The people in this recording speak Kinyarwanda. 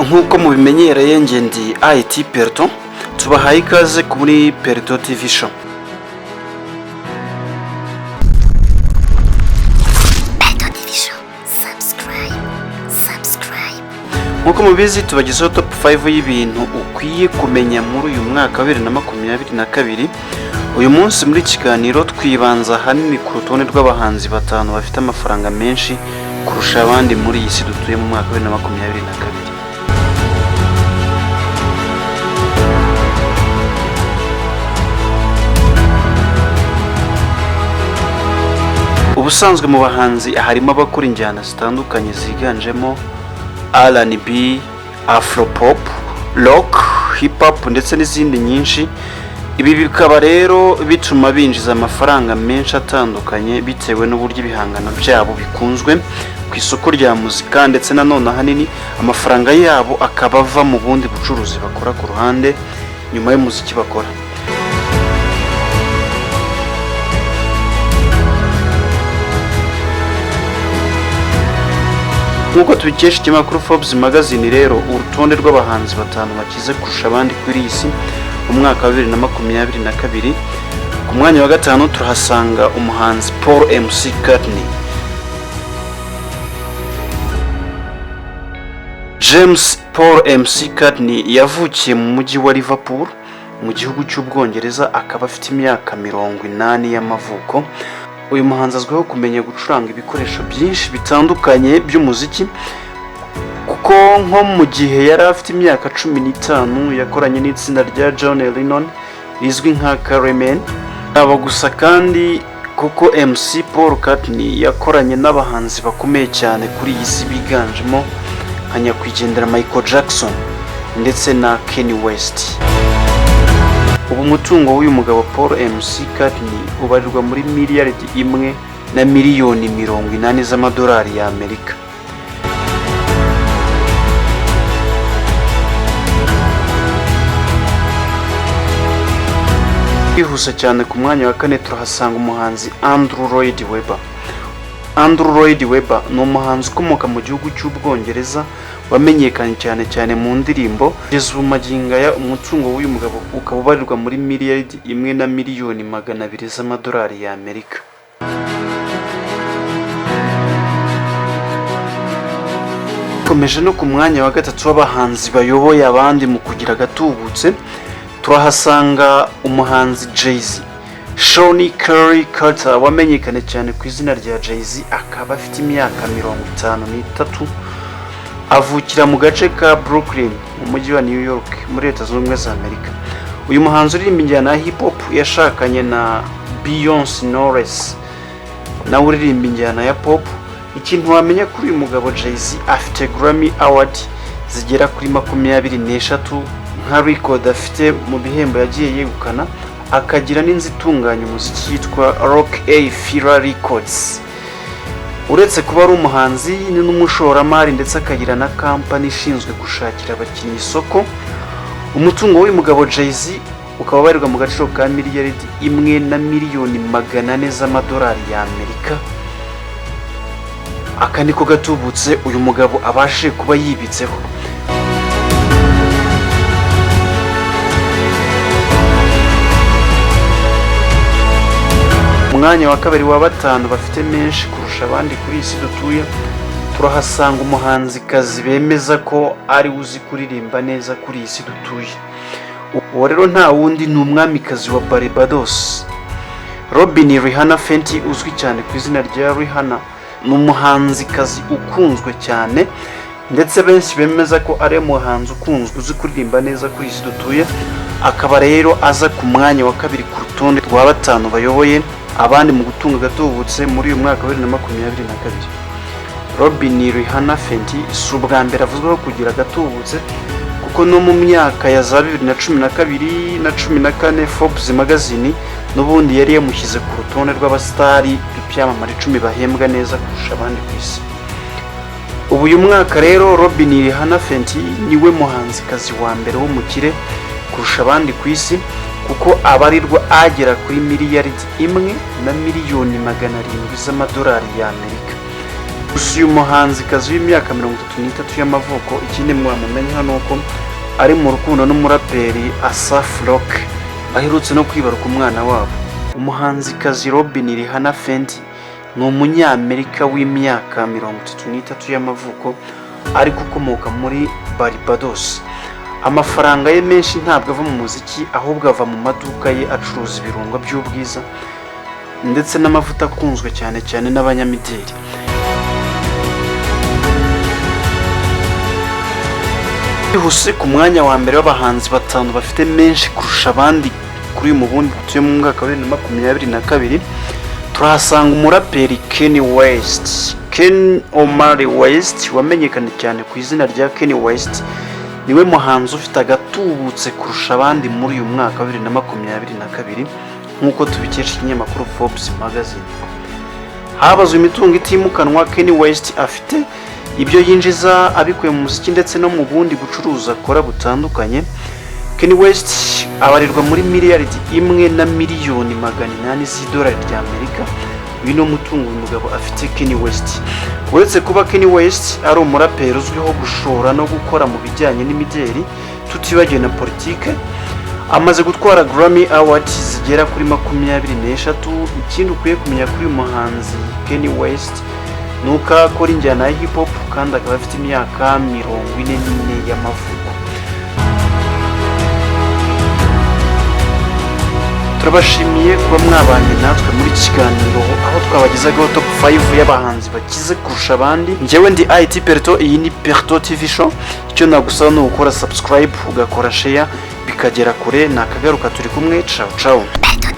Nk'uko mubimenyereye, njye ndi IT Perto, tubahaye ikaze kuri Perto TV Show. Perto TV Show. Subscribe. Subscribe. Nk'uko mubizi, tubagezaho top 5 y'ibintu ukwiye kumenya muri uyu mwaka wa 2022. Uyu munsi muri iki kiganiro twibanza ahanini ku rutonde rw'abahanzi batanu bafite amafaranga menshi kurusha abandi muri iyi si dutuye mu mwaka wa 2022. Ubusanzwe mu bahanzi harimo abakora injyana zitandukanye ziganjemo R&B, Afropop, Rock, Hip Hop ndetse n'izindi nyinshi. Ibi bikaba rero bituma binjiza amafaranga menshi atandukanye bitewe n'uburyo ibihangano byabo bikunzwe ku isoko rya muzika, ndetse nanone ahanini amafaranga yabo akaba ava mu bundi bucuruzi bakora ku ruhande nyuma y'umuziki bakora. Nk'uko tubikesha ikinyamakuru Forbes Magazine rero, urutonde rw'abahanzi batanu bakize kurusha abandi kuri iyi si mu mwaka wa 2022, ku mwanya wa gatanu turahasanga umuhanzi Paul McCartney. James Paul McCartney yavukiye mu mujyi wa Liverpool mu gihugu cy'Ubwongereza, akaba afite imyaka 80 y'amavuko. Uyu muhanzi azwiho kumenya gucuranga ibikoresho byinshi bitandukanye by'umuziki, kuko nko mu gihe yari afite imyaka 15 yakoranye n'itsinda rya John Lennon rizwi nka Quarrymen. Aba gusa kandi, kuko MC Paul McCartney yakoranye n'abahanzi bakomeye cyane kuri iyi si biganjemo nka nyakwigendera Michael Jackson ndetse na Kanye West. Ubu umutungo w'uyu mugabo Paul McCartney ubarirwa muri miliyari 1 na miliyoni 80 z'amadolari y'Amerika. Kwihuse cyane, ku mwanya wa kane turahasanga umuhanzi Andrew Lloyd Webber. Andrew Lloyd Webber ni umuhanzi ukomoka mu gihugu cy'Ubwongereza wamenyekanye cyane cyane mu ndirimbo. Kugeza ubu magingo aya, umutungo w'uyu mugabo ukaba ubarirwa muri miliyari 1 na miliyoni 200 z'amadolari y'Amerika. Komeje no ku mwanya wa gatatu w'abahanzi bayoboye abandi mu kugira agatubutse, turahasanga umuhanzi Jay-Z. Shawn Corey Carter wamenyekanye cyane ku izina rya Jay-Z, akaba afite imyaka 53, avukira mu gace ka Brooklyn mu mujyi wa New York muri Leta Zunze Ubumwe za Amerika. Uyu muhanzi uririmba injyana ya hip hop yashakanye na Beyonce Knowles nawe uririmba injyana ya pop. Ikintu wamenya kuri uyu mugabo Jay-Z, afite Grammy Award zigera kuri 23 nka record afite mu bihembo yagiye yegukana, akagira n'inzu itunganya umuziki yitwa Roc-A-Fella Records. Uretse kuba ari umuhanzi, ni n'umushoramari, ndetse akagira na kampani ishinzwe gushakira abakinnyi isoko. Umutungo w'uyu mugabo Jay-Z ukaba ubarirwa mu gaciro ka miliyari 1 na miliyoni 400 z'amadolari y'Amerika. Aka niko gatubutse uyu mugabo abashije kuba yibitseho. Umwanya wa kabiri wa batanu bafite menshi kurusha abandi kuri iyi si dutuye, turahasanga umuhanzikazi bemeza ko ari we uzi kuririmba neza kuri iyi si dutuye. Uwo rero nta wundi, ni umwamikazi wa Barbados, Robin Rihanna Fenty, uzwi cyane ku izina rya Rihanna. Ni umuhanzikazi ukunzwe cyane, ndetse benshi bemeza ko ari umuhanzi ukunzwe uzi kuririmba neza kuri iyi si dutuye. Akaba rero aza ku mwanya wa kabiri ku rutonde rwa batanu bayoboye abandi mu gutunga agatubutse muri uyu mwaka wa 2022. Robin Rihanna Fenty si ubwa mbere avuzweho kugira agatubutse, kuko no mu myaka ya za 2012 na 14 Forbes Magazine n'ubundi yari yamushyize ku rutonde rw'abasitari b'ibyamamare 10 bahembwa neza kurusha abandi ku isi. Ubu uyu mwaka rero Robin Rihanna Fenty niwe muhanzikazi wa mbere w'umukire kurusha abandi ku isi, kuko abarirwa agera kuri miliyari 1 na miliyoni 700 z'amadolari y'Amerika. Gusa uyu muhanzikazi w'imyaka 33 y'amavuko, ikindi mwamumenyeho ni uko ari mu rukundo n'umuraperi Asaph Rocky, baherutse no kwibaruka umwana wabo. Umuhanzikazi Robyn Rihanna Fenty ni Umunyamerika w'imyaka 33 y'amavuko, ariko ukomoka muri Barbados. Amafaranga ye menshi ntabwo ava mu muziki, ahubwo ava mu maduka ye acuruza ibirungo by'ubwiza ndetse n'amavuta akunzwe cyane cyane n'abanyamideli. Byihuse, ku mwanya wa mbere w'abahanzi batanu bafite menshi kurusha abandi kuri uyu mubumbe dutuye mu mwaka wa 2022, turahasanga umuraperi Kanye West. Ken Omar West, wamenyekanye cyane ku izina rya Kanye West, niwe muhanzi ufite agatubutse kurusha abandi muri uyu mwaka wa 2022, nk'uko tubikesha ikinyamakuru Forbes Magazine. Habazwe imitungo itimukanwa Kanye West afite, ibyo yinjiza abikuye mu muziki ndetse no mu bundi bucuruzi akora butandukanye. Kanye West abarirwa muri miliyari 1 na miliyoni 800 z'idolari ry'Amerika. Uyu ni umutungo uyu mugabo afite, Kanye West. Uretse kuba Kanye West ari umuraperi uzwiho gushora no gukora mu bijyanye n'imideli, tutibagiwe na politike, amaze gutwara Grammy Awards zigera kuri 23. Ikindi ukwiye kumenya kuri uyu muhanzi Kanye West ni uko akora injyana ya hip hop, kandi akaba afite imyaka 44 y'amavuko. Turabashimiye kuba mwabanye natwe muri iki kiganiro, aho twabagezagaho top 5 y'abahanzi bakize kurusha abandi. Njyewe ndi IT Perto, iyi ni Perto TV Show. Icyo nagusaba ni ugukora subscribe, ugakora share, bikagera kure. Nakagaruka, turi kumwe, ciao ciao. Beto.